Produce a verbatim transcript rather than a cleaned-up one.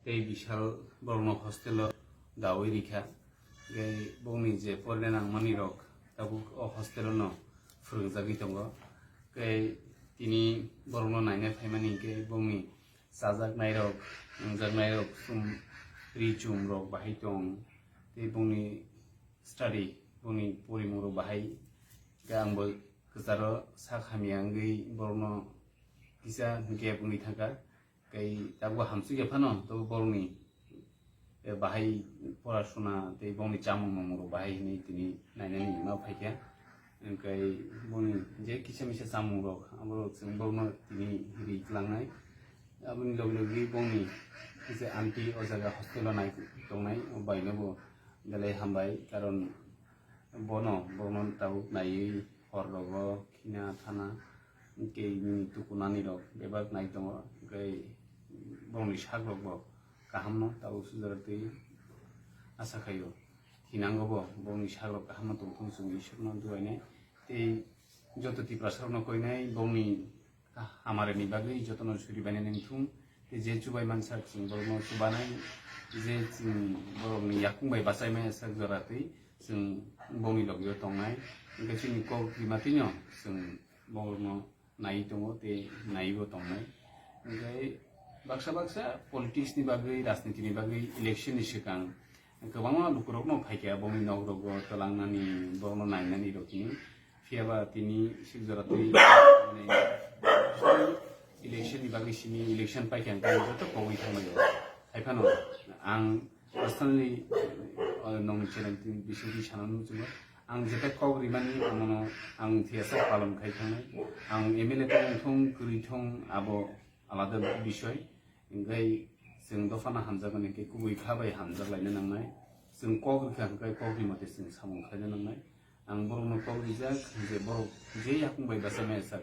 Tei Bishal borokno hostel o dawi rikha. Tei bongni je porina nangmani rok tabuk o hostel o no phwrwngjagwi tongo. Tei tini borokno naina phaimani hinkhe bongni chajaknairok, wngjaknairok, chum, ri chum rok bahai tong, tei bongni study, bongni porimung rok bahai. Khe ang bo kwcharo sak hamya wngwi borokno kisa gap wngwi thangkha. Tei tabuk hamsukya phano, tabuk borokni, eh, bahai porasuna tei bongni chamung nongmung rok bahai hinwi tini nainani ma phaikha. Hwnkhe boni je kisa misa chamung rok, abo rok chwng borokno tini ri tlangnai. Aboni logi logi bongni je aunty o jaga hostel o nai tongnai, o bai no bo belai hambai, karon bono, bono tabuk naiwi hor rogo khina thana, hwnkhe bini tukunani rok bebak nai tongo, hwnkhe borokni sak rok bo kaham no tabuk sujaratwi asa khaio. Thinango bo borokni sak rok kaham no tongthung, chwng Ishwar no duainai. Tei joto Tiprasa rok no koinai bongni hamari ni bagwi joto no suri bainai nangthung. Tei je chubai mansak chwng borok no chubanai, je chwng borok ni yakung bai bachai maya sak jora twi chwng bongni logi o tongnai. Hwnkhe chini kok rima twi no chwng borok no nai tongo tei naiwi bo tongnai. Hwnkhe baksa baksa politics ni bagwi, rajniti ni bagwi election ni swkang kwbangma lukurokno phaikha bongni nok rogo twlangnani, borokno nainani rok hini. Phiya ba tini sik jora twi election ni bagwi simi election paikha hwnkhe joto kogwi thanglaio. Haiphano ang personally, uh, nongni channel ni bisingtwi sanani muchungo. Ang jeta kok rimani amono ang thiyasa palon khai thangnai. Ang M L A tong thung, kwrwi thung, abo alada bisoy. Hwnkhe chwng dophano hamjakmani hwnkhe kubui kha bai hamjak laina nangnai. Chwng kok rwkha hwnkhe kokni mote chwng samung khlaina nangnai. Ang borokno kok rijak je borok je yakung bai bachai maya sak.